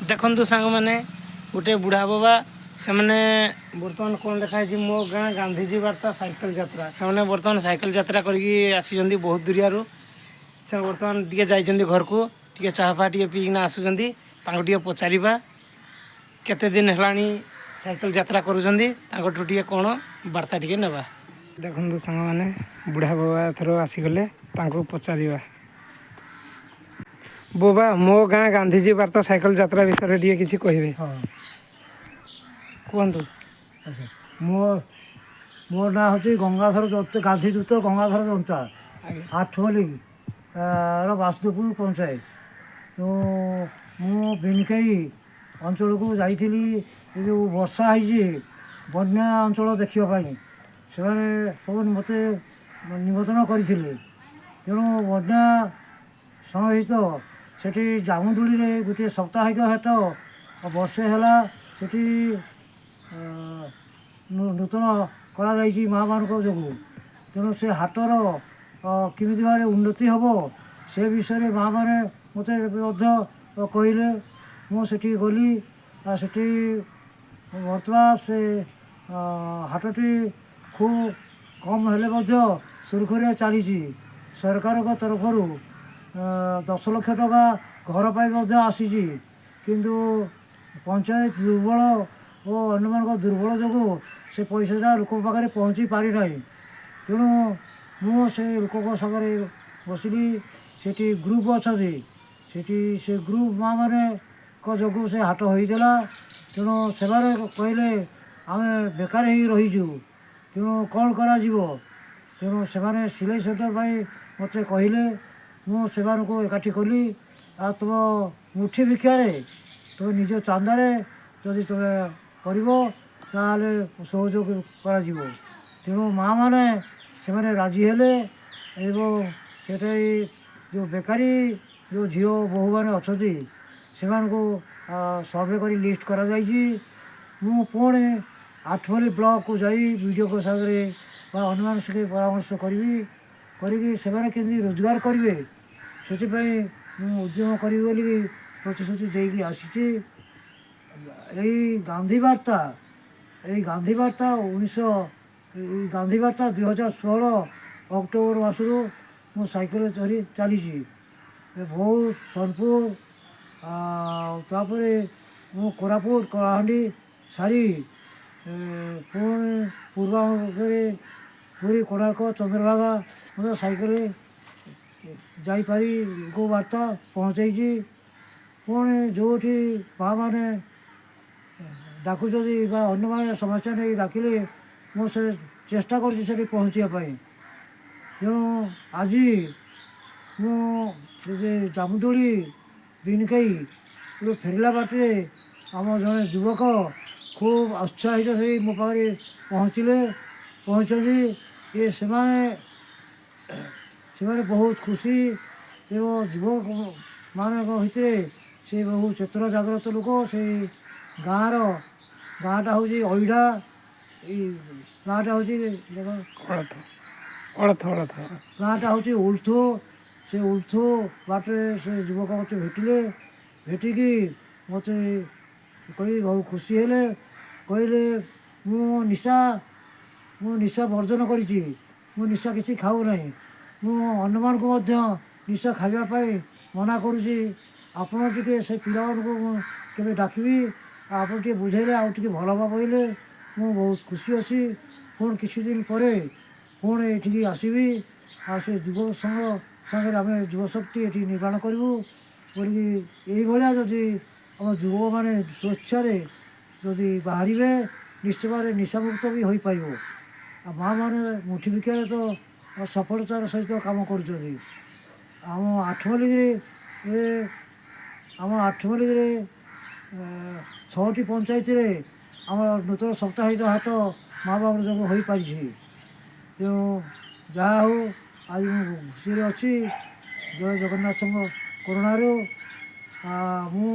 ଦେଖନ୍ତୁ ସାଙ୍ଗମାନେ, ଗୋଟେ ବୁଢ଼ା ବାବା। ସେମାନେ ବର୍ତ୍ତମାନ କ'ଣ ଲେଖା ହେଇଛି, ମୋ ଗାଁ ଗାନ୍ଧିଜୀ ବାର୍ତ୍ତା ସାଇକେଲ ଯାତ୍ରା। ସେମାନେ ବର୍ତ୍ତମାନ ସାଇକେଲ ଯାତ୍ରା କରିକି ଆସିଛନ୍ତି ବହୁତ ଦୂରିଆରୁ। ସେ ବର୍ତ୍ତମାନ ଟିକେ ଯାଇଛନ୍ତି ଘରକୁ, ଟିକେ ଚାହା ଫା ଟିକେ ପିଇକିନା ଆସୁଛନ୍ତି। ତାଙ୍କୁ ଟିକେ ପଚାରିବା, କେତେ ଦିନ ହେଲାଣି ସାଇକେଲ ଯାତ୍ରା କରୁଛନ୍ତି। ତାଙ୍କଠୁ ଟିକେ କ'ଣ ବାର୍ତ୍ତା ଟିକେ ନେବା। ଦେଖନ୍ତୁ ସାଙ୍ଗମାନେ, ବୁଢ଼ା ବାବା ଏଥର ଆସିଗଲେ, ତାଙ୍କୁ ପଚାରିବା। ବୋବା, ମୋ ଗାଁ ଗାନ୍ଧିଜୀ ବାର୍ତ୍ତା ସାଇକେଲ ଯାତ୍ରା ବିଷୟରେ ଟିକେ କିଛି କହିବେ? ହଁ। କୁହନ୍ତୁ। ଆଚ୍ଛା, ମୋ ନାଁ ହେଉଛି ଗଙ୍ଗାଧର ଦତ୍ତ, ଗାନ୍ଧୀ ଦୂତ ଗଙ୍ଗାଧର ଦନ୍ତା। ଆଠମଲ୍ଲିକ ର ବାସୁଦେବପୁର ପଞ୍ଚାୟତ। ତ ମୁଁ ବିନିକେଇ ଅଞ୍ଚଳକୁ ଯାଇଥିଲି, ଏ ଯେଉଁ ବର୍ଷା ହେଇଛି, ବନ୍ୟା ଅଞ୍ଚଳ ଦେଖିବା ପାଇଁ। ସେମାନେ ସବୁ ମୋତେ ନିମନ୍ତ୍ରଣ କରିଥିଲେ। ତେଣୁ ବନ୍ୟା ସହିତ ସେଠି ଜାମୁଡୁଳିରେ ଗୋଟିଏ ସାପ୍ତାହିକ ହାଟ ବର୍ଷେ ହେଲା ସେଠି ନୂତନ କରାଯାଇଛି ମାଆମାନଙ୍କ ଯୋଗୁଁ। ତେଣୁ ସେ ହାଟର କେମିତି ଭାବରେ ଉନ୍ନତି ହେବ, ସେ ବିଷୟରେ ମାଆମାନେ ମୋତେ ମଧ୍ୟ କହିଲେ। ମୁଁ ସେଠି ଗଲି ଆଉ ସେଠି ବର୍ତ୍ତମାନ ସେ ହାଟଟି ଖୁବ୍ କମ୍ ହେଲେ ମଧ୍ୟ ସୁରୁଖୁରୁରେ ଚାଲିଛି। ସରକାରଙ୍କ ତରଫରୁ 10 ଲକ୍ଷ ଟଙ୍କା ଘର ପାଇଁ ମଧ୍ୟ ଆସିଛି, କିନ୍ତୁ ପଞ୍ଚାୟତ ଦୁର୍ବଳ ଓ ଅନ୍ୟମାନଙ୍କ ଦୁର୍ବଳ ଯୋଗୁଁ ସେ ପଇସାଟା ଲୋକଙ୍କ ପାଖରେ ପହଞ୍ଚି ପାରିନାହିଁ। ତେଣୁ ମୁଁ ସେ ଲୋକଙ୍କ ସାଙ୍ଗରେ ବସିଲି। ସେଠି ଗ୍ରୁପ୍ ଅଛନ୍ତି, ସେଠି ସେ ଗ୍ରୁପ୍ ମା ମାନଙ୍କ ଯୋଗୁଁ ସେ ହାଟ ହୋଇଥିଲା। ତେଣୁ ସେମାନେ କହିଲେ, ଆମେ ବେକାର ହେଇ ରହିଛୁ, ତେଣୁ କ'ଣ କରାଯିବ? ତେଣୁ ସେମାନେ ସିଲେଇ ସେଣ୍ଟର ପାଇଁ ମୋତେ କହିଲେ। ମୁଁ ସେମାନଙ୍କୁ ଏକାଠି କଲି ଆଉ ତୁମ ମୁଠି ଭିକ୍ଷାରେ, ତୁମେ ନିଜ ଚାନ୍ଦାରେ ଯଦି ତୁମେ କରିବ, ତାହେଲେ ସହଯୋଗ କରାଯିବ। ତେଣୁ ମାଆମାନେ ସେମାନେ ରାଜି ହେଲେ ଏବଂ ସେଠି ଯେଉଁ ବେକାରୀ ଯେଉଁ ଝିଅ ବୋହୂମାନେ ଅଛନ୍ତି, ସେମାନଙ୍କୁ ସର୍ଭେ କରି ଲିଷ୍ଟ କରାଯାଇଛି। ମୁଁ ପୁଣି ଆଠମଲ୍ଲିକ ବ୍ଲକକୁ ଯାଇ ବିଡ଼ିଓଙ୍କ ସାଙ୍ଗରେ ବା ଅନ୍ୟମାନଙ୍କ ସଙ୍ଗେ ପରାମର୍ଶ କରିବି। କରିକି ସେମାନେ କେମିତି ରୋଜଗାର କରିବେ, ସେଥିପାଇଁ ମୁଁ ଉଦ୍ୟମ କରିବି ବୋଲି ପ୍ରତିଶ୍ରୁତି ଦେଇକି ଆସିଛି। ଏଇ ଗାନ୍ଧୀ ବାର୍ତ୍ତା ଏଇ ଗାନ୍ଧୀ ବାର୍ତ୍ତା 2016 ଅକ୍ଟୋବର ମାସରୁ ମୁଁ ସାଇକେଲ ଧରି ଚାଲିଛି। ଏ ବହୁତ ସୋନପୁର ଆଉ ତାପରେ ମୁଁ କୋରାପୁଟ, କଳାହାଣ୍ଡି ସାରି ପୁଣି ପୂର୍ବାଞ୍ଚଳରେ ପୁରୀ, କୋଣାର୍କ, ଚନ୍ଦ୍ରଭାଗା ମଧ୍ୟ ସାଇକେଲରେ ଯାଇପାରି ଲୋକ ବାର୍ତ୍ତା ପହଞ୍ଚେଇଛି। ପୁଣି ଯେଉଁଠି ମାଆମାନେ ଡାକୁଛନ୍ତି ବା ଅନ୍ୟମାନେ ସମସ୍ୟା ନେଇ ଡାକିଲେ, ମୁଁ ସେ ଚେଷ୍ଟା କରୁଛି ସେଠି ପହଞ୍ଚିବା ପାଇଁ। ତେଣୁ ଆଜି ମୁଁ ଯେ ଜାମୁଡୁଳି ବିନକେଇରୁ ଫେରିଲା ବାଟରେ ଆମ ଜଣେ ଯୁବକ ଖୁବ୍ ଉତ୍ସାହିତ ହୋଇ ମୋ ପାଖରେ ପହଞ୍ଚନ୍ତି। ଏ ସେମାନେ ସେମାନେ ବହୁତ ଖୁସି ଏବଂ ଯୁବକମାନଙ୍କ ଭିତରେ ସେ ବହୁତ ଚେତନା ଜାଗ୍ରତ ଲୋକ। ସେଇ ଗାଁଟା ହେଉଛି ଅଇଡ଼ା, ଏଇ ଗାଁଟା ହେଉଛି ଦେଖ। ଅଳଥ, ଅଳଥ, ଅଳଥ। ଗାଁଟା ହେଉଛି ଉଲଥୁ। ସେ ଉଲଥୁ ବାଟରେ ସେ ଯୁବକ ମୋତେ ଭେଟିଲେ। ଭେଟିକି ମୋତେ କହି ବହୁତ ଖୁସି ହେଲେ। କହିଲେ, ମୁଁ ନିଶା ବର୍ଜନ କରିଛି, ମୁଁ ନିଶା କିଛି ଖାଉନାହିଁ, ମୁଁ ଅନ୍ୟମାନଙ୍କୁ ମଧ୍ୟ ନିଶା ଖାଇବା ପାଇଁ ମନା କରୁଛି। ଆପଣ ଟିକେ ସେ ପିଲାମାନଙ୍କୁ ମୁଁ କେବେ ଡାକିବି ଆଉ ଆପଣ ଟିକେ ବୁଝେଇଲେ ଆଉ ଟିକେ ଭଲ ହେବ କହିଲେ। ମୁଁ ବହୁତ ଖୁସି ଅଛି। ପୁଣି କିଛି ଦିନ ପରେ ପୁଣି ଏଠିକି ଆସିବି ଆଉ ସେ ଯୁବ ସଂଘ ସାଙ୍ଗରେ ଆମେ ଯୁବଶକ୍ତି ଏଠି ନିର୍ମାଣ କରିବୁ ବୋଲିକି। ଏଇଭଳିଆ ଯଦି ଆମ ଯୁବକମାନେ ସ୍ୱେଚ୍ଛାରେ ଯଦି ବାହାରିବେ, ନିଶ୍ଚୟ ଭାବରେ ନିଶାମୁକ୍ତ ବି ହୋଇପାରିବ। ଆଉ ମାଆମାନେ ମୁଠି ଭିକ୍ଷାରେ ତ ସଫଳତାର ସହିତ କାମ କରୁଛନ୍ତି। ଆମ ଆଠମଲ୍ଲିକରେ ଛଅଟି ପଞ୍ଚାୟତରେ ଆମର ନୂତନ ସାପ୍ତାହିକ ହାଟ ମା ବାବୁର ଯୋଗୁଁ ହୋଇପାରିଛି। ତେଣୁ ଯାହା ହଉ, ଆଜି ମୁଁ ଖୁସିରେ ଅଛି ଜୟ ଜଗନ୍ନାଥଙ୍କ କରୁଣାରୁ। ମୁଁ